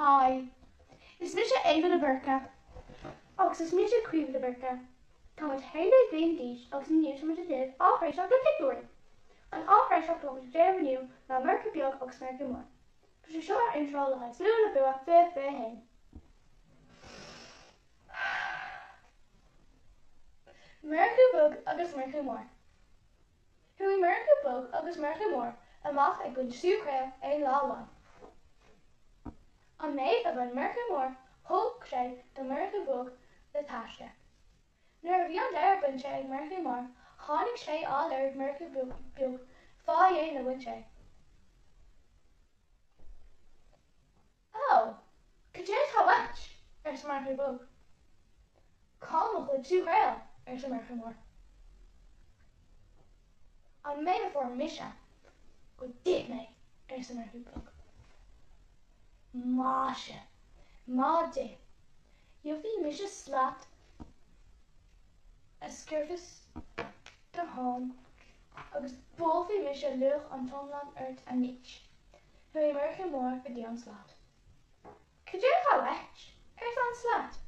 Haigh! Is mise Ava de Búrca. Agus is mise Caoimhe de Búrca. Tá muid 11 bliain d'aois agus inniu tá muid ag déanamh áithréiseach le pictiúirí. An áithréiseach atá muid ag déanamh inniu ná Murchadh Beag agus Murchadh Mór. Tá sé seo ar iontráil le haghaidh Slua le Bua 2021. Murchadh Beag agus Murchadh Mór. Chuaigh Murchadh Beag agus Murchadh Mór amach ag baint sú caol aon lá amháin. An méid a bhain Murchadh Mór thug sé do Mhurchadh Beag le taisce. Nuair a bhí an deireadh bainte ag Murchadh Mór tháinig sé á lorg Murchadh Beag fá dhéin a bhain sé. Ó, cad é atá uait? arsa Murchadh Beag. Cá bhfuil mo chuid sú caol? arsa Murchadh Mór. An méid a fuair mise go d'ith mé, arsa Murchadh Beag. Maise, má d'ith, gheobhaidh mise slat a sciúrfas do thóin agus buailfidh mise luach an t-iomlán ort anois. Chuaigh Murchadh Mór go dtí an slat. Cad é atá uait? arsa an slat.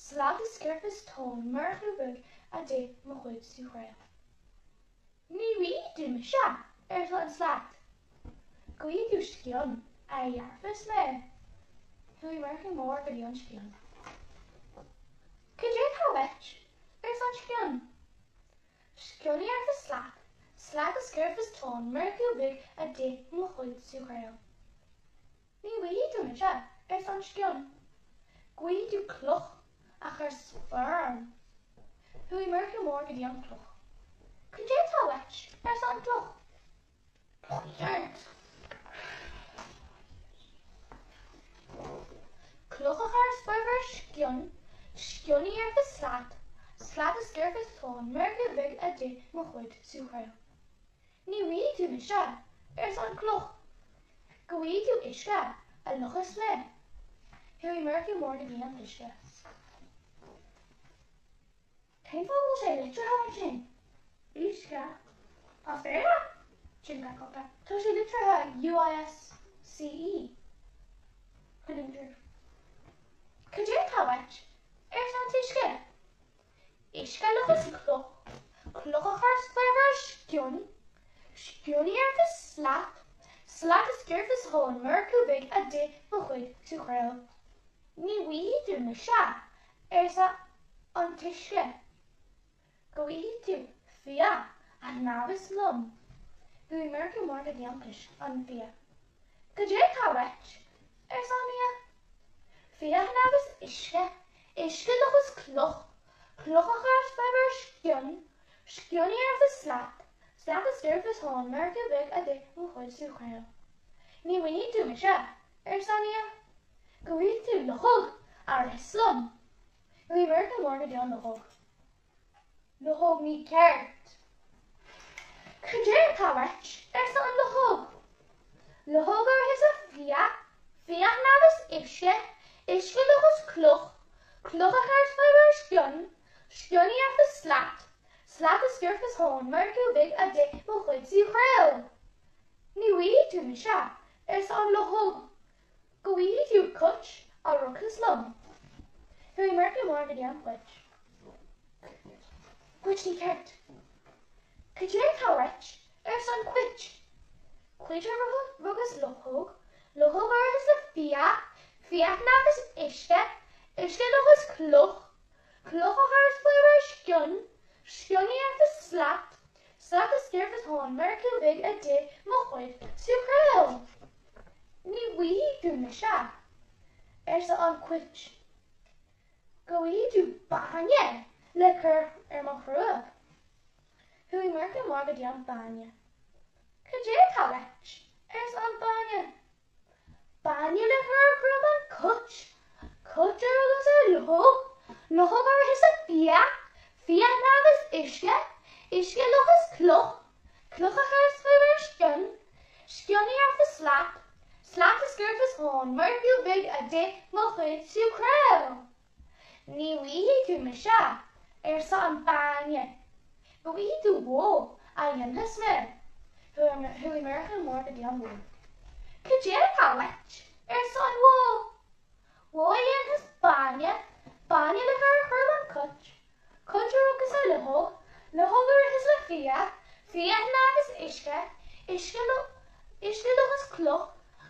Slat a sciúrfas tóin Murchadh Bhig a d'ith mo chuid sú caol. Ní bhfaighidh tú mise, arsa an slat. Go bhfaighidh tú scian a ghearrfas mé. Chuaigh Murchadh Mór go dtí an scian. Cad é atá uait? arsa an scian. Scian a ghearrfas slat, slat a sciúrfas tóin Murchadh Bhig a d'ith mo chuid sú caol. Ní bhfaighidh tú mise, arsa an scian. Go bhfaighidh tú cloch a chuir spior orm. Chuaigh Murchadh Mór go dtí an cloch. Cad é atá uait? arsa an cloch. Cloch a chuir spior ar scian, scian a ghearrfas slat, slat a sciúrfas tóin Murchadh Bhig a d'ith mo chuid sú caol. Ní bhfaighidh tú mise, arsa an cloch. Go bhfaighidh tú uisce a fhliuchas mé. Chuaigh Murchadh Mór go dtí an t-uisce. Cén fáth a bhfuil sé litrithe ansin? Uisce? As Béarla? Sin craiceáilte. Tá sé litrithe UISCE. Cad é atá uait? arsa an t-uisce. Uisce a fhliuchas cloch, cloch a chuir spior ar scian, scian a ghearrfas slat, slat a sciúrfas tóin Murchadh Bhig a d'ith mo chuid sú caol. Ní bhfaighidh tú mise, arsa an t-uisce. Go bhfaighidh tú fia a shnámhas liom. Chuaigh Murchadh Mór go dtí an t-uisce, an fia. Cad é atá uait? arsa an fhia. Fia a shnámhas uisce, uisce a fhliuchas cloch, cloch a chuir spior ar scian, scian a ghearrfas slat, slat a sciúrfas tóin Murchadh Bhig a d'ith mo chuid sú caol. Ní bhfaighidh tú mise, arsa an fhia. Go bhfaighidh tú luchóg a rithfeas liom. Chuaigh Murchadh Mór go dtí an luchóg. Luchóg ní ceart. Cad é atá uait? arsa an luchóg. Luchóg a rithfeas le fia, fia a shnámhas uisce, uisce a fhliuchas cloch, cloch a chuir spior ar scian, scian a ghearrfas slat, slat a sciúrfas tóin Murchadh Bhig a d'ith mo chuid sú caol. Ní bhfaighidh tú mise, arsa an luchóg. Go bhfaighidh tú cut a rachas liom. Chuaigh Murchadh Mór go dtí an chuit. Cuit ní ceart. Cad é atá uait? arsa an chuit. Cuit a rugas luchóg, luchóg a ritheas le fia, fia a shnámhas uisce, uisce a fhliuchas cloch, cloch a chuir spior ar scian, scian a ghearrfas slat, slat a sciúrfas tóin Murchadh Bhig a d'ith mo chuid sú caol. Ní bhfaighidh tú mise, arsa an chuit. Go bhfaighidh tú bainne le cur ar mo chrúib. Chuaigh Murchadh Mór go dtí an bainne. Cad é atá uait? arsa an bainne. Bainne le cur ar chrúib an chuit, cuit a rugas ar luchóg, luchóg a ritheas le fia, fia a shnámhas uisce, uisce a fhliuchas cloch, Cloch a chuir spior ar scian, scian a ghearrfas slat, slat a sciúrfas tóin Murchadh Bhig a d'ith mo chuid sú caol. Ní bhfaighidh tú mise, arsa an bainne. Go bhfaighidh tú bó a dhéanfas mé. Chuaigh Murchadh Mór go dtí an bhó. Cad é atá uait? arsa an bhó.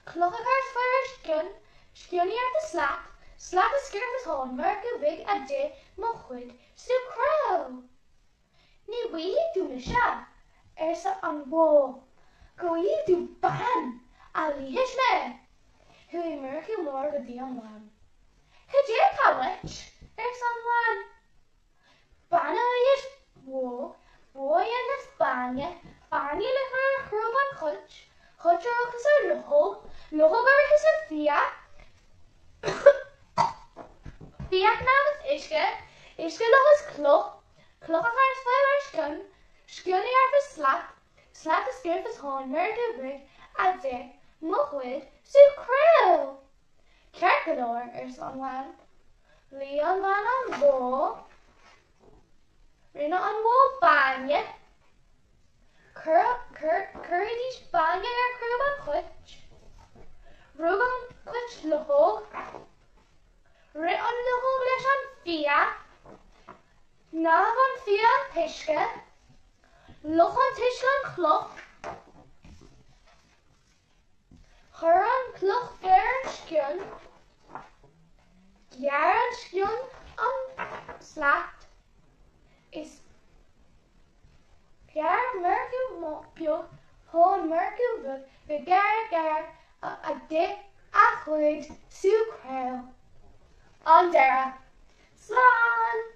Cloch a chur is faoi ar scian, scian a ghearrfas slat, slat a sciorrfas thóin Murchú Bhig a d'ith mo chuid sú croí. Ní bhfaighidh tú mise, arsa an bhó, go bhfaighidh tú bean a ligfidh mé. Chuaigh Murchú Mór go dtí an bhean. Cad é atá uait? arsa an bhean. Bean a ligfeas bó, bó a dhéanfas bainne, bainne le cur ar chrúb an chait, cait a rachaidh ar luchóg, luchóg a rithfeas ar fiach, fiach a leáfas uisce, uisce a fhliuchfas cloch, cloch a chuirfeas feoil ar scian, scian a ghearrfas slat, slat a sciorrfas thóin Murchú Bhig a d'ith mo chuid sú croí. Ceart go leor, arsa an bhean. Lig an bhean an bhó. Rinne an bhó bainne. Chuiridís bainne ar chrúb an chait. Rug an cat luchóg. Rith an luchóg leis an fia. Shnámh an fia an t-uisce. Fhliuch an t-uisce an chloch. Chuir an chloch féar ar an scian. Ghearr an scian an slat is ghearr Murchú Beag thóin Murchú Bheag go gearr gearr a d'ith a chuid sú croí. An deireadh. Slán!